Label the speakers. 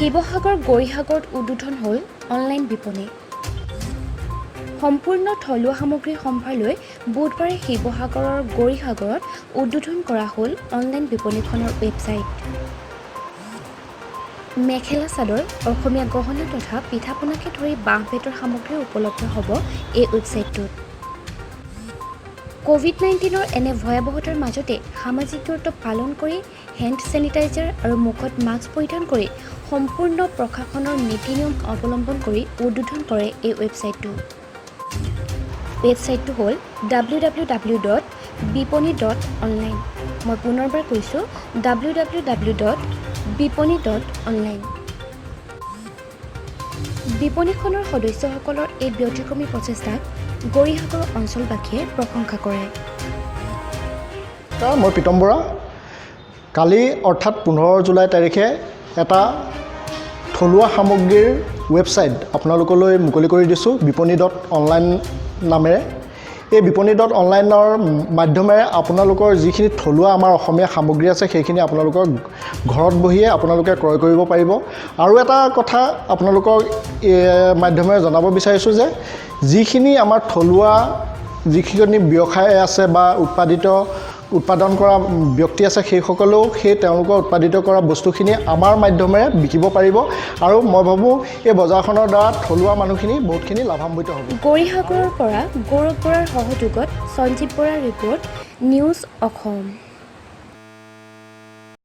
Speaker 1: শিৱসাগৰ গৌৰীসাগৰত উদ্বোধন হ'ল অনলাইন বিপণী। সম্পূৰ্ণ থলুৱা সামগ্ৰীৰ সম্ভাৰ লৈ বুধবাৰে শিৱসাগৰৰ গৌৰীসাগৰত উদ্বোধন কৰা হ'ল অনলাইন বিপণীখনৰ ৱেবছাইট। মেখেলা চাদৰ, অসমীয়া গহনা তথা পিঠা পনাকে ধৰি বাঁহ বেতৰ সামগ্ৰী উপলব্ধ হ'ব এই ৱেবছাইটটোত। ক'ভিড 19ৰ এনে ভয়াৱহতাৰ মাজতে সামাজিক দূৰত্ব পালন কৰি, হেণ্ড ছেনিটাইজাৰ আৰু মুখত মাস্ক পৰিধান কৰি, সম্পূৰ্ণ প্ৰশাসনৰ নীতি নিয়ম অৱলম্বন কৰি উদ্বোধন কৰে এই ৱেবছাইটটো। ৱেবছাইটটো হ'ল www.বিপণী.online। মই পুনৰবাৰ কৈছোঁ, www.বিপণী.online। বিপণীখনৰ সদস্যসকলৰ এই ব্যতিক্ৰমী প্ৰচেষ্টাক গৌৰীসাগৰ অঞ্চলবাসীয়ে প্ৰশংসা কৰে।
Speaker 2: নমস্কাৰ, মই প্ৰীতম বৰা। কালি অৰ্থাৎ 15 জুলাই তাৰিখে এটা থলুৱা সামগ্ৰীৰ ৱেবছাইট আপোনালোকলৈ মুকলি কৰি দিছোঁ বিপণী.অনলাইন নামেৰে। এই বিপণী.অনলাইনৰ মাধ্যমেৰে আপোনালোকৰ যিখিনি থলুৱা আমাৰ অসমীয়া সামগ্ৰী আছে, সেইখিনি আপোনালোকৰ ঘৰত বহিয়ে আপোনালোকে ক্ৰয় কৰিব পাৰিব। আৰু এটা কথা আপোনালোকক মাধ্যমেৰে জনাব বিচাৰিছোঁ যে যিখিনি আমাৰ থলুৱা যিখিনি ব্যৱসায় আছে বা উৎপাদন কৰা ব্যক্তি আছে, সেইসকলেও সেই তেওঁলোকৰ উৎপাদিত কৰা বস্তুখিনি আমাৰ মাধ্যমেৰে বিকিব পাৰিব। আৰু মই ভাবোঁ, এই বজাৰখনৰ দ্বাৰা থলুৱা মানুহখিনি বহুতখিনি লাভান্বিত হ'ব।
Speaker 1: গৌৰীসাগৰৰ পৰা গৌৰৱ বৰাৰ সহযোগত সঞ্জীৱ বৰাৰ ৰিপৰ্ট, নিউজ অসম।